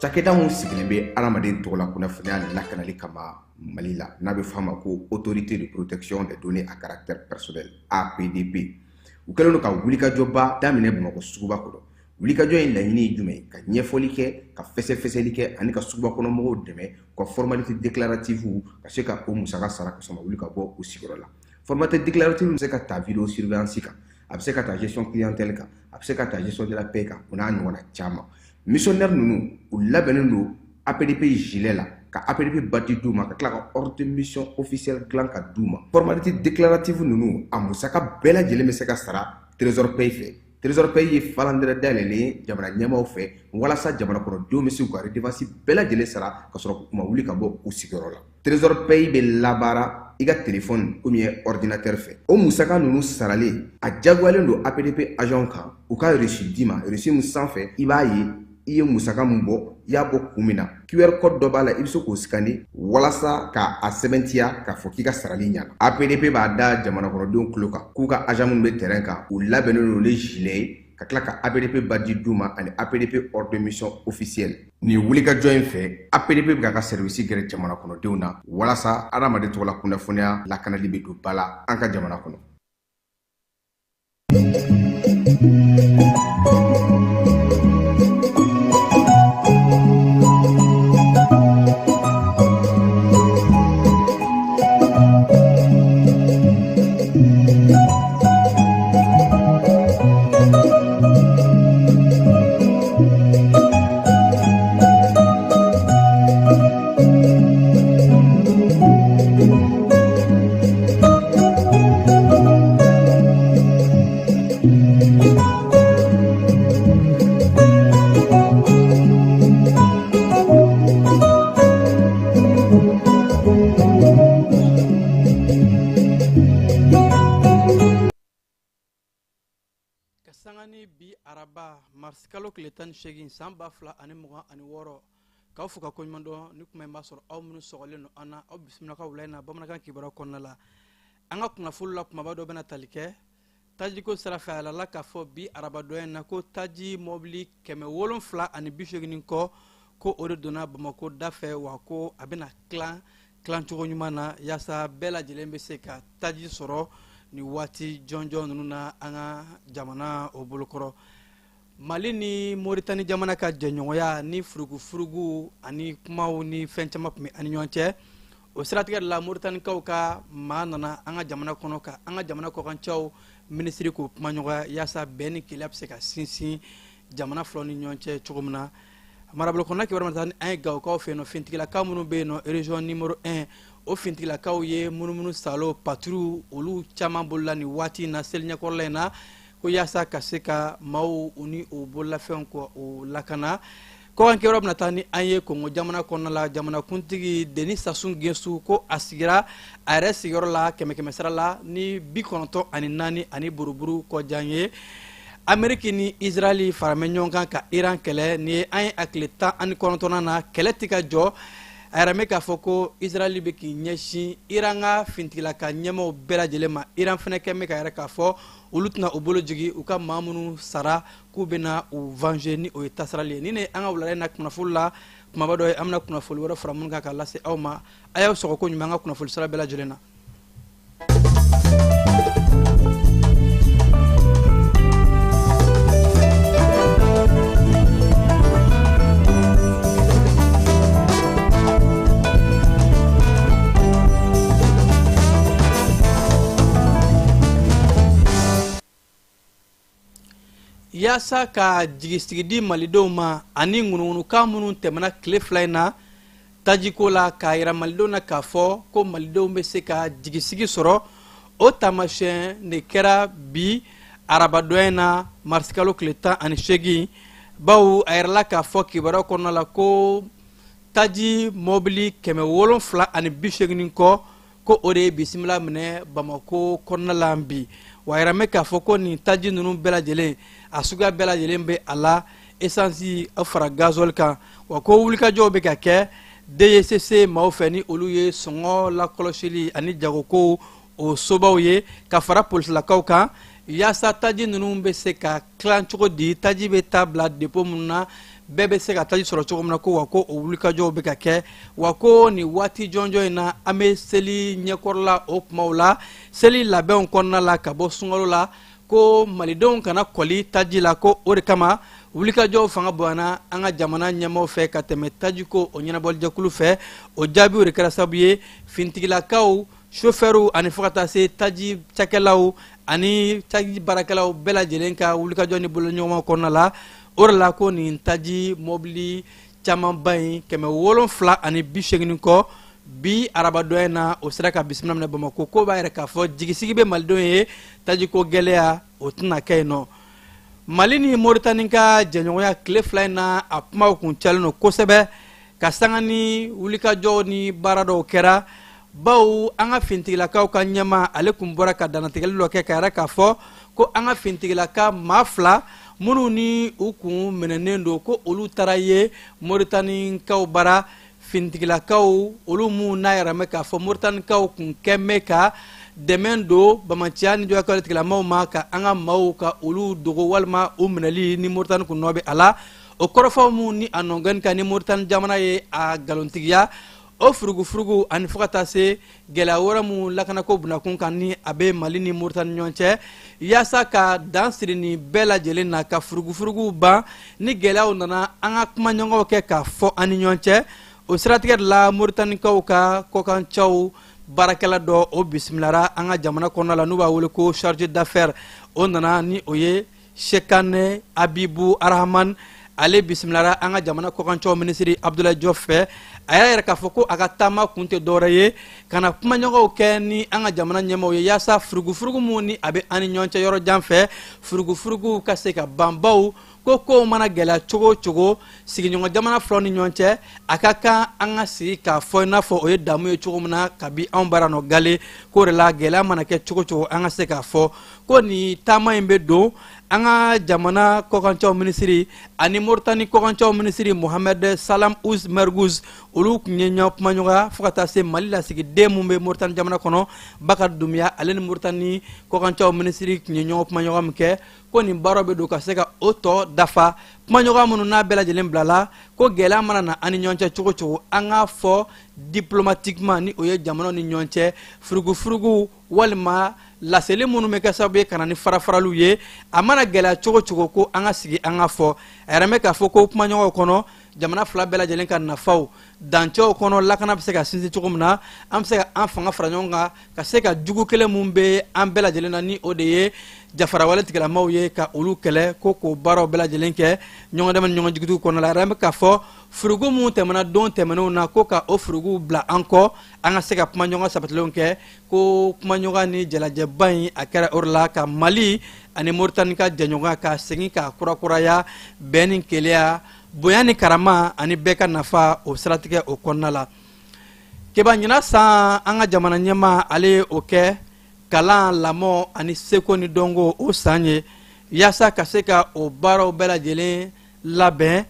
Cakɛda min sigilen bɛ adamaden tɔgɔla kunnafoniya lakanali kama Mali la, n'a bɛ f'a ma ko Autorité de protection des données à caractère personnel, APDP, u kɛlen don ka wulikajɔba daminɛ Bamakɔ suguba kɔnɔ. Wulikajɔ in laɲini ye jumɛn ye? Ka ɲɛfɔli kɛ, ka fɛsɛfɛsɛli kɛ ani ka suguba kɔnɔ mɔgɔw dɛmɛ u ka formalité déclarative ka se ka o musaka sara ka sɔrɔ ka wuli ka bɔ u sigiyɔrɔ la. Formalité déclarative bɛ se ka ta vidéo surveillance kan, a bɛ se ka ta gestion clientèle kan, a bɛ se ka ta gestion de la paie kan, o n'a ɲɔgɔnna caman. Missionnaire ninnu, u labɛnnen don APDP gilet la, ka APDP badge d'u ma, ka tila ka ordre de mission officielle dilan ka d'u ma. Formalité déclarative ninnu, a musaka bɛɛ lajɛlen bɛ se ka sara Trésor Paye fɛ. Trésor Paye ye falandɛrɛ dayɛlɛlen ye jamana ɲɛmaaw fɛ walasa jamana kɔnɔdenw bɛ se k'u ka redevance bɛɛ lajɛlen sara ka sɔrɔ u ma wuli ka bɔ u sigiyɔrɔ la. Trésor Paye bɛ labaara i ka téléphone ou bien ordinateur fɛ. O musaka ninnu saralen, a diyagoyalen don APDP agent kan u ka reçu d'i ma. Reçu min sanfɛ, i b'a ye i ye musaka min bɔ, i y'a bɔ kun min na. QR code dɔ b'a la, i bɛ se k'o scanner walasa ka a sɛbɛntiya k'a fɔ k'i ka sarali ɲana. APDP b'a da jamana kɔnɔdenw tulo kan k'u ka agent minnu bɛ terrain kan, u labɛnnen don ni gilet ye, ka tila ka APDP badge d'u ma ani APDP ordre de mission officielle. Nin wulikajɔ in fɛ, APDP bɛ k'a ka service gɛrɛ jamana kɔnɔdenw na walasa adamaden tɔgɔla kunnafoniya lakanali bɛ don ba la an ka jamana kɔnɔ. Ka sanga ni bi araba marisikalo tile 18 san 2026, k'aw fo ka koɲuman dɔn ni kuma in b'a sɔrɔ aw minnu sɔgɔlen don an na, aw bisimila ka wula in na bamanankan kibaruya kɔnɔna la. An ka kunnafoni la kumaba dɔ bɛna tali kɛ tajiko sira fɛ. A yirala k'a fɔ bi arabadon in na ko taji mɔbili 780 ni kɔ, ko o de donna Bamakɔ da fɛ, wa ko a bɛna tilan tilancogo ɲuman na yaasa bɛɛ lajɛlen bɛ se ka taji sɔrɔ nin waati jɔnjɔn ninnu na an ka jamana o bolokɔrɔ. Mali ni Moritani jamana ka jɛɲɔgɔnya ni furugufurugu ani kumaw ni fɛn caman tun bɛ ani ɲɔgɔn cɛ, o siratigɛ de la Moritanikaw ka maa nana an ka jamana kɔnɔ ka an ka jamana kɔkancɛw minisiri k'o kumaɲɔgɔnya yaasa bɛn ni kelenya bɛ se ka sinsin jamana filaw ni ɲɔgɔn cɛ cogo min na. Marabolo kɔnɔna kibaruya ma taa ni an ye Gawokaw fɛ yen nɔ, finitigilakaw minnu bɛ yen nɔ région numéro 1, o finitigilakaw ye munumunu salo patrouille olu caman bolola nin waati in na seli ɲɛkɔrɔla in na, ko yaasa ka se ka maaw u ni u bololafɛnw kɔ u lakana. Kɔkan kibaruya bɛna taa ni an ye Kongo jamana kɔnɔna la. Jamanakuntigi Denis Sassou Nguesso, ko a sigira a yɛrɛ sigiyɔrɔ la kɛmɛ kɛmɛ sara la ni 94 ani buruburu kɔjan ye. Ameriki ni Israɛli faramɛ ɲɔgɔn kan ka Iran kɛlɛ. Nin ye an ye a tile 19nan na, kɛlɛ tɛ ka jɔ. A yɛrɛ bɛ k'a fɔ ko Israɛli bɛ k'i ɲɛsin Iran ka finitigilaka ɲɛmaaw bɛɛ lajɛlen ma. Iran fana kɛn bɛ ka yɛrɛ k'a fɔ olu tɛna u bolo jigin, u ka maa minnu sara k'u bɛna u venger ni o ye tasarali ye. Nin de an ka wulada in na kunnafoni la kumaba dɔ ye. An bɛna kunnafoni wɛrɛ fara minnu kan k'a lase aw ma. A y'aw sɔgɔ ko ɲuman an ka kunnafoni sira bɛɛ lajɛlen na. Yaasa ka jigisigi di malidenw ma ani ŋunuŋunukan minnu tɛmɛna tile fila in na tajiko la, k'a yira malidenw na k'a fɔ ko malidenw bɛ se ka jigisigi sɔrɔ, o taamasiyɛn de kɛra bi arabadon in na marisikalo tile 18, bawo a yirala k'a fɔ kibaruya kɔnɔna la ko taji mɔbili 780 kɔ, ko o de ye bisimila minɛ Bamakɔ kɔnɔna la bi. Wa a yira bɛ k'a fɔ ko nin taji ninnu bɛɛ lajɛlen, a suguya bɛɛ lajɛlen bɛ a la, esansi fara gazuwali kan. Wa ko wulikajɔw bɛ ka kɛ DGCC maaw fɛ, ni olu ye sɔngɔ lakɔlɔsili ani jagokow o sobaw ye, ka fara polisilakaw kan, yaasa taji ninnu bɛ se ka tilan cogo di, taji bɛ taa bila depo minnu na, Bɛɛ bɛ se ka taji sɔrɔ cogo min na, ko wa ko o wulikajɔw bɛ ka kɛ, wa ko nin waati jɔnjɔn in na, an bɛ seli ɲɛkɔrɔla o kumaw la, seli labɛnw kɔnɔna la ka bɔ sunkalo la, ko malidenw kana kɔli taji la, ko o de kama wulikajɔw fanga bonyana an ka jamana ɲɛmaaw fɛ ka tɛmɛ tajiko o ɲɛnabɔlijɛkulu fɛ. O jaabiw de kɛra sababu ye finitigilakaw, sofɛriw ani fo ka taa se taji cakɛlaw ani taji baarakɛlaw bɛɛ lajɛlen ka wulikajɔ ni boloɲɔgɔnma kɔnɔna la. O de la ko nin taji mɔbili camanba in 780 kɔ, bi arabadon in na, o sera ka bisimila minɛ Bamakɔ. Ko b'a yɛrɛ k'a fɔ jigisigi bɛ malidenw ye, tajiko gɛlɛya o tɛna kɛ yen nɔ. Mali ni Moritani ka jɛɲɔgɔnya, tile 2 in na, a kumaw kun cayalen don kosɛbɛ ka sanga ni wulikajɔw ni baara dɔw kɛra, bawo an ka fintigilakaw ka ɲɛmaa, ale kun bɔra ka dannatigɛli dɔ kɛ ka yɛrɛ k'a fɔ ko an ka fintigilaka maa 2 minnu ni u kun minɛnen don, ko olu taara ye Moritanikaw bara. Fintigilakaw olu minnu n'a yɛrɛ mɛn k'a fɔ Moritanikaw kun kɛn bɛ ka dɛmɛ don bamaciya ni jɔyakɛwale tigilamaw ma, ka an ka maaw ka olu dogo walima u minɛli ni Moritani kun nɔ bɛ a la, o kɔrɔfɔw minnu ni a nɔgɔni kan ni Moritani jamana ye a nkalontigiya, o furugufurugu ani fo ka taa se gɛlɛya wɛrɛ minnu lakanako bunakun kan ni a bɛ Mali ni Moritani ɲɔgɔn cɛ, yaasa ka dan siri nin bɛɛ lajɛlen na, ka furugufuruguw ban, ni gɛlɛyaw nana, an ka kumaɲɔgɔnw kɛ k'a fɔ an ni ɲɔgɔn cɛ. O siratigɛ de la, Moritanikaw ka kɔkancaw baarakɛla dɔ, o bisimilara an ka jamana kɔnɔna la, n'u b'a wele ko chargé d'affaires. O nana ni o ye Sekane Abibu Arahaman. Ale bisimilara an ka jamana kɔkancaw minisiri Abdoulaye Diop fɛ. A y'a yɛrɛ k'a fɔ ko a ka taama kun tɛ dɔwɛrɛ ye ka na kumaɲɔgɔnw kɛ ni an ka jamana ɲɛmaaw ye, yaasa furugufurugu minnu ni a bɛ an ni ɲɔgɔn cɛ yɔrɔ jan fɛ, furugufuruguw ka se ka ban, bawo ko kow mana gɛlɛya cogo o cogo sigiɲɔgɔn jamana filaw ni ɲɔgɔn cɛ, a ka kan an ka sigi k'a fɔ, i n'a fɔ o ye damu ye cogo min na kabi anw bara nɔ gale. K'o de la, gɛlɛya mana kɛ cogo o cogo, an ka se k'a fɔ. Ko nin taama in bɛ don an ka jamana kɔkancaw minisiri ani Moritani kɔkancaw minisiri Mohamed Salam Ould Mergouz, olu tun ye ɲɔgɔn kumaɲɔgɔnya, fo ka taa se Mali lasigiden min bɛ Moritani jamana kɔnɔ, Bakari Dunbiya, ale ni Moritani kɔkancaw minisiri tun ye ɲɔgɔn kumaɲɔgɔn min kɛ, ko nin baaraw bɛ don ka se ka o tɔ dafa. Kumaɲɔgɔnya minnu n'a bɛɛ lajɛlen bilala, ko gɛlɛya mana na an ni ɲɔgɔn cɛ cogo o cogo, an k'a fɔ diplomatiquement, ni o ye jamanaw ni ɲɔgɔn cɛ furugufurugu walima laseli minnu bɛ kɛ sababu ye ka na ni farafaraliw ye, a mana gɛlɛya cogo o cogo, ko an ka sigi an ka fɔ. A yɛrɛ bɛ k'a fɔ ko kumaɲɔgɔnw kɔnɔ, jamana fila bɛɛ lajɛlen ka nafaw dancɛw kɔnɔ, lakana bɛ se ka sinsin cogo min na, an bɛ se ka an fanga fara ɲɔgɔn kan ka se ka jugu kelen min bɛ an bɛɛ lajɛlen na, ni o de ye jafarawale tigilamaw ye, ka olu kɛlɛ, ko k'o baaraw bɛɛ lajɛlen kɛ ɲɔgɔn dɛmɛ ni ɲɔgɔn jigitigiw kɔnɔna la. A yɛrɛ bɛ k'a fɔ furugu minnu tɛmɛna don tɛmɛnenw na, ko ka o furuguw bila an kɔ, an ka se ka kumaɲɔgɔn sabatilenw kɛ. Ko kumaɲɔgɔn ni jalajɛba in, a kɛra o de la ka Mali ani Moritani ka jɛɲɔgɔnya ka segin k'a kurakuraya, bɛn ni kelenya, bonya ni karama ani bɛɛ ka nafa, o siratigɛ o kɔnɔna la. Keba, ɲinan san, an ka jamana ɲɛmaa, ale ye o kɛ kalan, lamɔ ani seko ni dɔnko o san ye, yaasa ka se ka o baaraw bɛɛ lajɛlen labɛn.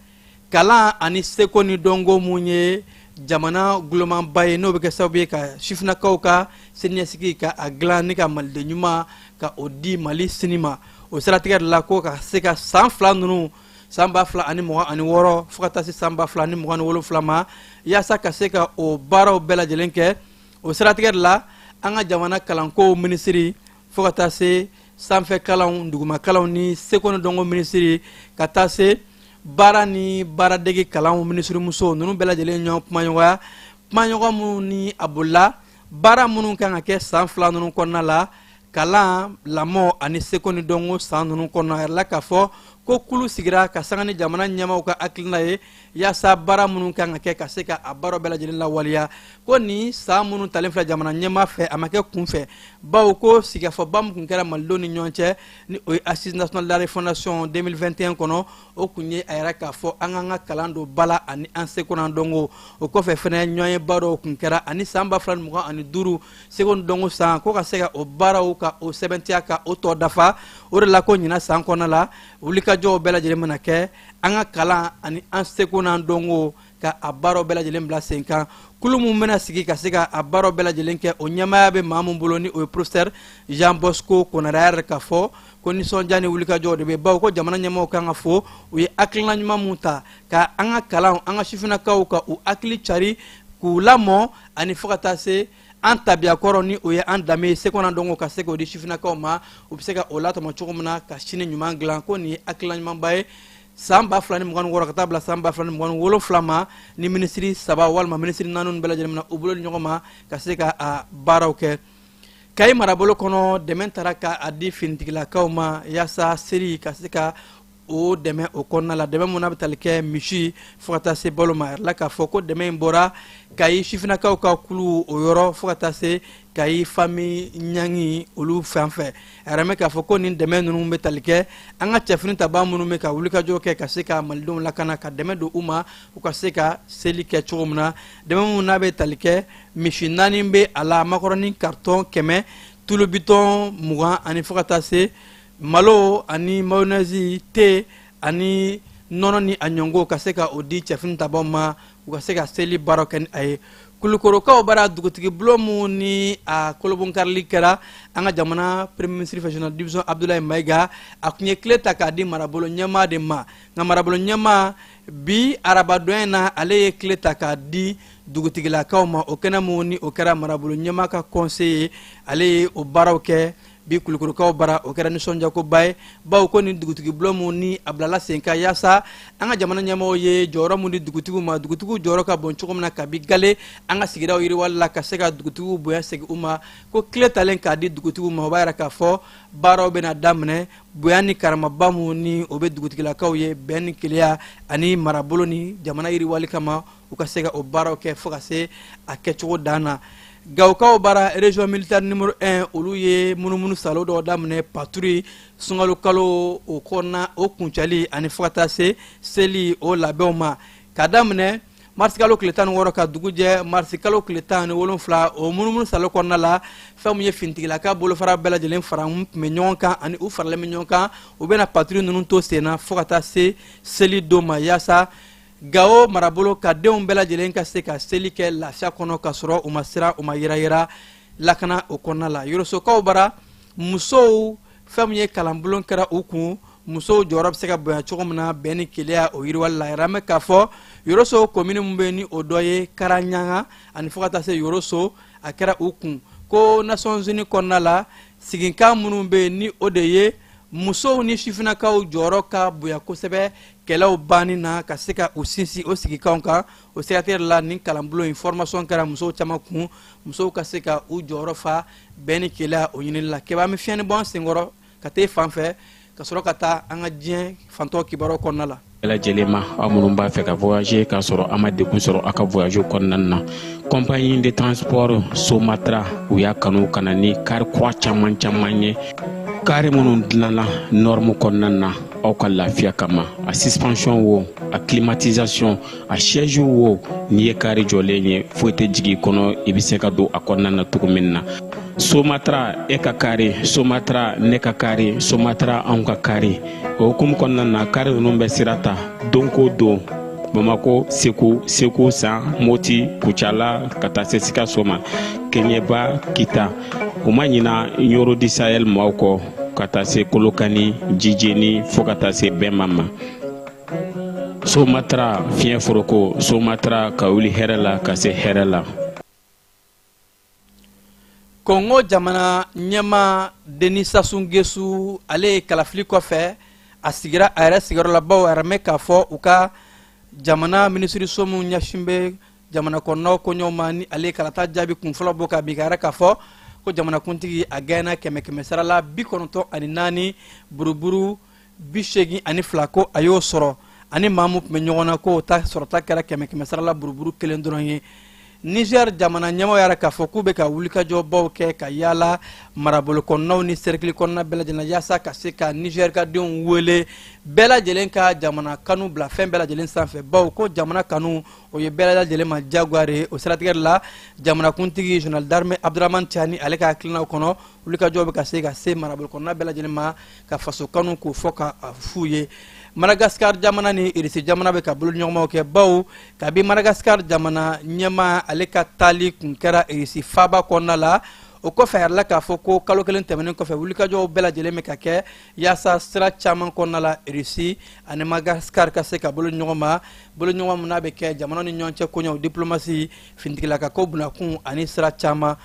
Kalan ani seko ni dɔnko mun ye jamana gulomanba ye, n'o bɛ kɛ sababu ye ka sifinnakaw ka siniɲɛsigi ka a dilan ni ka maliden ɲuman ka o di Mali sini ma. O siratigɛ de la, ko ka se ka san 2 ninnu, san 2026 fo ka taa se san 2027 ma, yaasa ka se ka o baaraw bɛɛ lajɛlen kɛ. O siratigɛ de la, an ka jamana kalanko minisiri, fo ka taa se sanfɛ kalanw, duguma kalanw ni seko ni dɔnko minisiri, ka taa se baara ni baaradege kalanw minisirimuso ninnu bɛɛ lajɛlen ɲɔgɔn kumaɲɔgɔnya, kumaɲɔgɔn minnu ni a bolila baara minnu kan ka kɛ san 2 ninnu kɔnɔna la, kalan, lamɔ ani seko ni dɔnko san ninnu kɔnɔ. A yɛrɛ k'a fɔ ko kulu sigira ka sanga ni jamana ɲɛmaaw ka hakilina ye, yaasa baara minnu kan ka kɛ, ka se ka a baara bɛɛ lajɛlen lawaleya. Ko nin san minnu talen filɛ jamana ɲɛmaa fɛ, a ma kɛ kunfɛ, bawo ko sigikafɔba min tun kɛra malidenw ni ɲɔgɔn cɛ, ni o ye Assise nationale de la refondation 2021 kɔnɔ, o kun ye a yɛrɛ k'a fɔ an k'an ka kalan don ba la ani an seko n'an dɔnko. O kɔfɛ fɛnɛ, ɲɔgɔnyeba dɔw kun kɛra ani san 2025 seko ni dɔnko san, ko ka se ka o baaraw ka o sɛbɛntiya ka o tɔ dafa. O de la ko ɲinan san kɔnɔna la, wulikajɔw bɛɛ lajɛlen mana kɛ an ka kalan ani an seko n'an dɔnko. ka a baaraw bɛɛ lajɛlen bila sen kan. Kulu min bɛna sigi ka se ka a baaraw bɛɛ lajɛlen kɛ, o ɲɛmaaya bɛ maa min bolo, ni o ye professeur Jean Bosco Konare. A yɛrɛ k'a fɔ ko nisɔndiya ni wulikajɔ de bɛ, bawo ko jamana ɲɛmaaw kan ka fo, u ye hakilina ɲuman mun ta ka an ka kalan, an ka sifinnakaw ka u hakili cari, k'u lamɔ, ani fo ka taa se an tabiya kɔrɔ, ni o ye an danbe ye, seko n'an dɔnko, ka se k'o di sifinnakaw ma, u bɛ se ka o latɔmɔ cogo min na ka sini ɲuman dilan. Ko nin ye hakilina ɲumanba ye san 2026 ka taa bila san 2027 ma, ni minisiri saba walima minisiri naani bɛɛ lajɛlen na u bolo ni ɲɔgɔn ma ka se ka a baaraw kɛ. Kayi marabolo kɔnɔ, dɛmɛ taara ka a di finitigilakaw ma yaasa seri ka se ka o dɛmɛ o kɔnɔna la. Dɛmɛ mun n'a bɛ tali kɛ misi fo ka taa se balo ma. A yɛrɛ la k'a fɔ ko dɛmɛ in bɔra Kayi sifinnakaw ka kulu o yɔrɔ fo ka taa se Kayi fami ɲangi olu fan fɛ. A yɛrɛ mɛn k'a fɔ ko nin dɛmɛ ninnu bɛ tali kɛ an ka cɛfini tabaa minnu bɛ ka wulikajɔ kɛ ka se ka malidenw lakana, ka dɛmɛ don u ma u ka se ka seli kɛ cogo min na. Dɛmɛ minnu n'a bɛ tali kɛ misi 4 bɛ a la, makɔrɔni karitɔn 100, tulu bitɔn 20, ani fo ka taa se malo ani mayonnaise, te ani nɔnɔ ni a ɲɔngo, ka se ka o di cɛfini tabaw ma u ka se ka seli baaraw kɛ ni a ye. Kulukorokaw bara, dugutigi bulon mun ni a kolobonkarili kɛra an ka jamana premier ministre fɛ, général division Abdoulaye Mayiga, a tun ye kile ta k'a di marabolo ɲɛmaa de ma. Nka marabolo ɲɛmaa bi arabadon in na, ale ye kile ta k'a di dugutigilakaw ma. O kɛnɛ mun ni o kɛra marabolo ɲɛmaa ka conseiller, ale ye o baaraw kɛ bi Kulukorokaw bara. O kɛra nisɔndiyakoba ye, bawo ko nin dugutigi bulon mun ni a bilala sen kan yaasa an ka jamana ɲɛmɔgɔw ye jɔyɔrɔ mun di dugutigiw ma, dugutigiw jɔyɔrɔ ka bon cogo min na kabi gale an ka sigidaw yiriwali la, ka se ka dugutigiw bonya segin u ma. Ko kile talen k'a di dugutigiw ma, o b'a yira k'a fɔ baaraw bɛna daminɛ. Bonya ni karamaba mun ni o bɛ dugutigilakaw ye, bɛn ni kelenya ani marabolo ni jamana yiriwali kama, u ka se ka o baaraw kɛ fo ka se a kɛcogo dan na. Gawokaw bara, région militaire numéro 1, olu ye munumunu salo dɔw daminɛ patrouille sunkalo kalo o kɔnɔna o kuncɛli ani fo ka taa se seli o labɛnw ma, ka daminɛ marisikalo tile 16 ka dugu jɛ marisikalo tile 17. O munumunu salo kɔnɔna la, fɛn min ye finitigilaka bolofara bɛɛ lajɛlen fara tun bɛ ɲɔgɔn kan ani u faralen bɛ ɲɔgɔn kan, u bɛna patrouille ninnu to sen na fo ka taa se seli don ma, yaasa Gawo marabolo ka denw bɛɛ lajɛlen ka se ka seli kɛ lafiya kɔnɔ, ka sɔrɔ u ma siran, u ma yɛrɛyɛrɛ, lakana o kɔnɔna la. Yorosokaw bara, musow, fɛn min ye kalanbulon kɛra u kun, musow jɔyɔrɔ bɛ se ka bonya cogo min na bɛn ni kelenya o yiriwali la. Yɛrɛ bɛ k'a fɔ Yoroso komini min bɛ, ni o dɔ ye Karaɲanga ani fo ka taa se Yoroso, a kɛra u kun ko Nations Unies kɔnɔna la, siginkan minnu bɛ yen, ni o de ye musow ni sifinnakaw jɔyɔrɔ ka bonya kosɛbɛ kɛlɛw banni na, ka se ka u sinsin o sigikanw kan. O siratigɛ la, nin kalanbulon in formation kɛra musow caman kun, musow ka se ka u jɔyɔrɔ fa bɛn ni kelenya o ɲinili la. Kɛba, an bɛ fiɲɛni bɔ an senkɔrɔ ka taa fan fɛ, ka sɔrɔ ka taa an ka diɲɛ fantɔ kibaruyaw kɔnɔna la. Bɛɛ lajɛlen ma, aw minnu b'a fɛ ka voyager k'a sɔrɔ a ma degun sɔrɔ aw ka voyage kɔnɔna na, compagnie de transport Somatra, u y'a kanu ka na ni kari kura caman caman ye, kari minnu dilanna norme kɔnɔna na aw ka lafiya kama. A suspension wo, a climatisation, a siège wo, n'i ye kari jɔlen ye, foyi tɛ jigin i kɔnɔ, i bɛ se ka don a kɔnɔna na cogo min na. Somatra, e ka kari Somatra, ne ka kari Somatra, anw ka kari. O hukumu kɔnɔna na, kari ninnu bɛ sira ta don ko don Bamako, Segu, Segu San, Moti, Kucala, ka taa se Sikaso ma, Keɲeba, Kita. U ma ɲina Ɲoro du Sahel maaw kɔ, ka taa se Kolokani, Jijeni, fo ka taa se Bɛnma ma. Somatra fiɲɛ foroko, Somatra ka wuli hɛrɛ la ka se hɛrɛ la. Kongo jamana ɲɛmaa Denis Sassou Nguesso, ale ye kalafili kɔfɛ a sigira a yɛrɛ sigiyɔrɔ la, bawo a yɛrɛ mɛn k'a fɔ u ka jamana minisiriso min ɲɛsin bɛ jamana kɔnɔnaw koɲɛw ma, ni ale ye kalata jaabi kunfɔlɔ bɔ ka bin, ka yɛrɛ k'a fɔ ko jamanakuntigi a gɛnna kɛmɛ kɛmɛ sara la 94 buruburu 82, ko a y'o sɔrɔ, ani maa min tun bɛ ɲɔgɔn na, k'o ta sɔrɔta kɛra kɛmɛ kɛmɛ sara la buruburu kelen dɔrɔn ye. Niger jamana ɲɛmaaw yɛrɛ k'a fɔ k'u bɛ ka wulikajɔbaw kɛ ka yaala marabolo kɔnɔnaw ni sɛrikili kɔnɔna bɛɛ lajɛlen, yaasa ka se ka Niger ka denw wele bɛɛ lajɛlen ka jamana kanu bila fɛn bɛɛ lajɛlen sanfɛ, bawo ko jamana kanu o ye bɛɛ lajɛlen ma diyagoya de ye. O siratigɛ la, jamanakuntigi général d'armée Abdourahamane Tiani, ale ka hakilinaw kɔnɔ Wulikajɔ bɛ ka se ka se marabolo kɔnɔna bɛɛ lajɛlen ma ka faso kanu k'o fɔ ka f'u ye. Madagasikari jamana ni Irisi jamana bɛ ka boloɲɔgɔnmaw kɛ, bawo kabi Madagasikari jamana ɲɛmaa ale ka taali kun kɛra Irisi faaba kɔnɔna la, o kɔfɛ a yirala k'a fɔ ko kalo kelen tɛmɛnen kɔfɛ, wulikajɔw bɛɛ lajɛlen bɛ ka kɛ yaasa sira caman kɔnɔna la, Irisi ani Madagasikari ka se ka bolo ɲɔgɔn ma, bolo ɲɔgɔn min n'a bɛ kɛ jamana ni ɲɔgɔn cɛ koɲɛw, diplomasi, finitigilaka ko bunakun ani sira caman.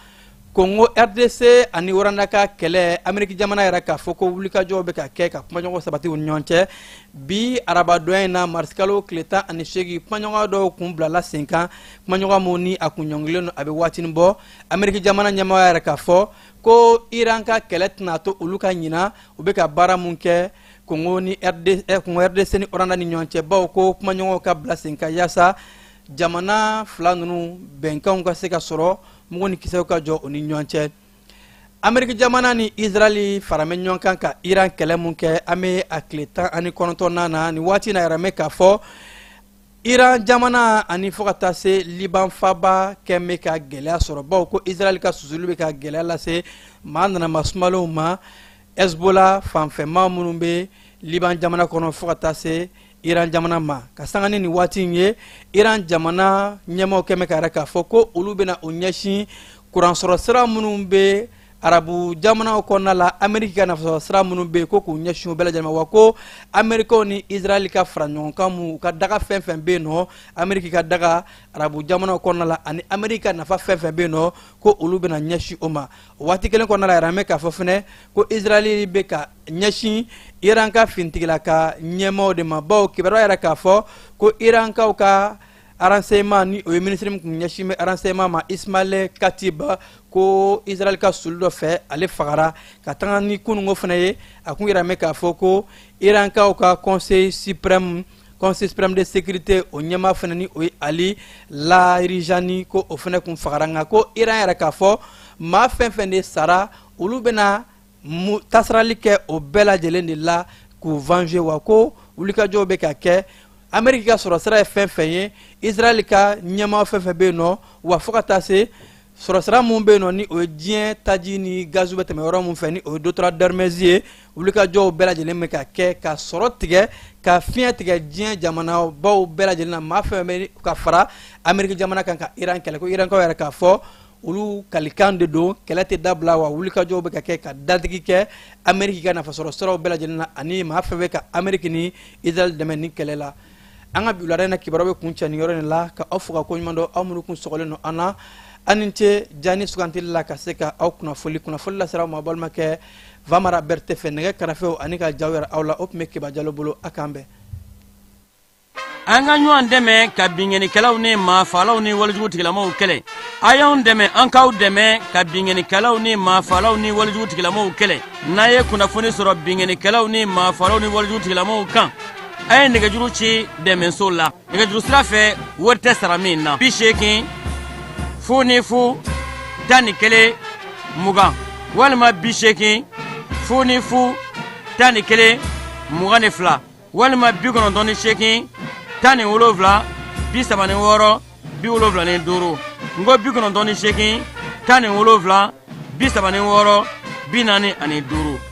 Kongo RDC ani Rwanda ka kɛlɛ, Ameriki jamana yɛrɛ k'a fɔ ko wulikajɔw bɛ ka kɛ ka kumaɲɔgɔn sabati u ni ɲɔgɔn cɛ. Bi arabadonya in na, marisikalo tile 18, kumaɲɔgɔn dɔw kun bilala sen kan, kumaɲɔgɔn min ni a kun ɲɔngirilen don a bɛ waatinin bɔ. Ameriki jamana ɲɛmɔgɔ yɛrɛ k'a fɔ ko Iran ka kɛlɛ tɛna to olu ka ɲina u bɛ ka baara mun kɛ Kongo ni RD, Kongo RDC ni Rwanda ni ɲɔgɔn cɛ, bawo ko kumaɲɔgɔnw ka bila sen kan yaasa jamana fila ninnu bɛnkanw ka se ka sɔrɔ, mugu ni kisɛw ka jɔ u ni ɲɔgɔn cɛ. Ameriki jamana ni Israɛli faramɛ ɲɔgɔn kan ka Iran kɛlɛ mun kɛ, an bɛ a tile 19nan na nin waati na. Yɛrɛ k'a fɔ Iran jamana ani fo ka taa se Liban faba kɛn bɛ ka gɛlɛya sɔrɔ, bawo ko Israɛli ka susuli bɛ ka gɛlɛya lase maa nanama sumalenw ma, Hezbollah fanfɛmaa minnu bɛ Liban jamana kɔnɔ fo ka taa se Iran jamana ma. Ka sanga ni nin waati in ye, Iran jamana ɲɛmaaw kɛmɛ ka yɛrɛ k'a fɔ ko olu bɛna o ɲɛsin kuransɔrɔ sira minnu bɛ arabu jamanaw kɔnɔna la, Ameriki ka nafasɔrɔ sira minnu bɛ yen, ko k'u ɲɛsin o bɛɛ lajɛlen ma. Wa ko Amerikaw ni Israɛl ka fara ɲɔgɔn kan mu u ka daga fɛn fɛn bɛ yen nɔ, Ameriki ka daga arabu jamanaw kɔnɔna la ani Ameriki ka nafa fɛn fɛn bɛ yen nɔ, ko olu bɛna ɲɛsin o ma. O waati kelen kɔnɔna la, yɛrɛ an bɛ k'a fɔ fɛnɛ ko Israɛl bɛ ka ɲɛsin Iran ka finitigila ka ɲɛmaaw de ma, bawo kibaruya yɛrɛ k'a fɔ ko Irankaw ka renseignement, ni o ye minisiri min kun ɲɛsin bɛ renseignement ma, Ismail Katib, ko Israël ka suli dɔ fɛ ale fagara. Ka taga ni kununko fana ye, a kun yɛrɛ mɛn k'a fɔ ko Irankaw ka conseil suprême de sécurité, o ɲɛmaa fana, ni o ye Ali Larijani, ko o fana kun fagara. Nka ko Iran yɛrɛ k'a fɔ maa fɛn fɛn de sara, olu bɛna tasarali kɛ o bɛɛ lajɛlen de la k'u venger. Wa ko wulikajɔw bɛ ka kɛ Ameriki ka sɔrɔ sira ye fɛn fɛn ye, Israɛl ka ɲɛmaa fɛn fɛn bɛ yen nɔ, wa fo ka taa se sɔrɔsira mun bɛ yen nɔ, ni o ye diɲɛ taji ni gaziw bɛ tɛmɛ yɔrɔ mun fɛ, ni o ye détroit d'Ormuz ye. Wulikajɔw bɛɛ lajɛlen bɛ ka kɛ ka sɔrɔ tigɛ, ka fiɲɛ tigɛ diɲɛ jamanabaw bɛɛ lajɛlen na, maa fɛn bɛ ka fara Ameriki jamana kan ka Iran kɛlɛ. Ko Irankaw yɛrɛ k'a fɔ olu kalikan de don, kɛlɛ tɛ dabila, wa wulikajɔw bɛ ka kɛ ka dadigi kɛ Ameriki ka nafasɔrɔ siraw bɛɛ lajɛlen na ani maa fɛn bɛ ka Ameriki ni Israɛl dɛmɛ ni kɛlɛ la. An ka bi wulada in na kibaruya bɛ kun cɛ nin yɔrɔ in la, ka aw fo ka koɲuman dɔn, aw minnu kun sɔgɔlen don an na. An ni ce jani sugantili la ka se ka aw kunnafoli lasera aw ma balimakɛ Vamara Berete fɛ, nɛgɛ karafew ani ka jaw yɛrɛ aw la, o tun bɛ Keba Jalo bolo. A k'an bɛn. An ka ɲɔgɔn dɛmɛ ka binkannikɛlaw ni maafalaw ni walejugu tigilamaw kɛlɛ. A y'anw dɛmɛ, an k'aw dɛmɛ ka binkannikɛlaw ni maafalaw ni walejugu tigilamaw kɛlɛ. N'a ye kunnafoni sɔrɔ binkannikɛlaw ni maafalaw ni walejugu tigilamaw kan, a ye nɛgɛjuru ci dɛmɛso la nɛgɛjuru sira fɛ, wari tɛ sara min na: 80 00 11 20 walima 80 00 11 22 walima 98 17 36 75. N ko 98 17 36 45.